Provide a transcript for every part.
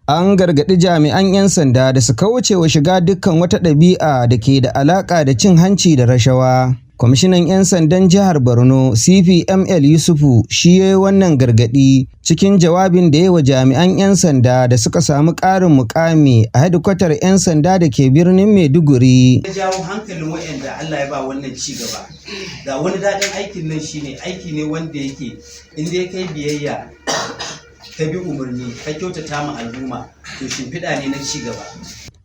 An gargaɗi jami'an 'yan sanda da su kauce wa shiga dukkan wata ɗabi'a da ke da alaƙa da cin hanci da rashawa. Kwamishinan 'yan sandan jihar Borno, CP ML Yusufu, shi ya yi wannan gargaɗi cikin jawabin da ya yi wa jami'an 'yan sanda da suka samu ƙarin mukami a hedikwatar 'yan sanda da ke birnin Maiduguri. Ya jawo hankalin waɗanda Allah ya ba wannan ci gaba. Ga wani daɗin aikin nan, shine aiki ne wanda yake in dai kai biyayya, ka bi umarni, ka kyautata ma al'umma, to shimfiɗa ne na ci gaba.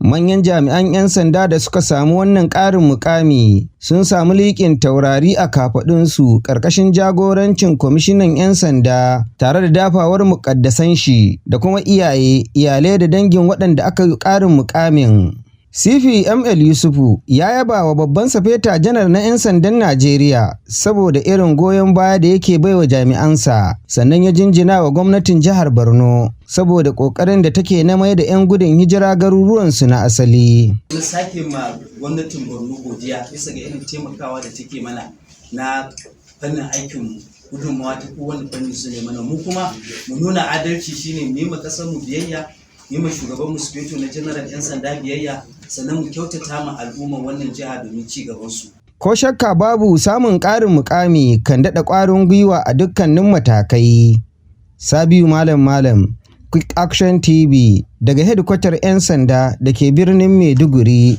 Manyan jami'an 'yan sanda da suka samu wannan ƙarin mukami sun samu liƙin taurari a kafaɗunsu ƙarƙashin jagorancin kwamishinan 'yan sanda tare da dafawar muƙaddasan shi da kuma iyaye, iyalai da dangin waɗanda aka yi ƙarin mukamin. CP ML Yusufu ya yaba wa babban safeta janar na 'yan sandan Najeriya saboda irin goyon baya da yake baiwa jami'ansa, sannan ya jinjina wa gwamnatin jihar Borno saboda ƙoƙarin da take na mai da 'yan gudun hijira garuruwansu na asali. Mun sake ma gwamnatin Borno godiya bisa ga irin taimakawa da take mana na fannin aikinmu, gudunmawa ta kowane fanni su ne mana. Mu kuma mu nuna adalci, shine mu yi ma ƙasar mu biyayya, yi ma shugaban mu sufeto na general 'yan sanda biyayya, sannan mu kyautata ma al'umman wannan jiha domin ci gaban su. Ko shakka babu, samun ƙarin mukami kan daɗa ƙwarin gwiwa a dukkanin matakai. Sabiu Malam Malam, Quick Action TV, daga hedikwatar 'yan sanda da ke birnin Maiduguri.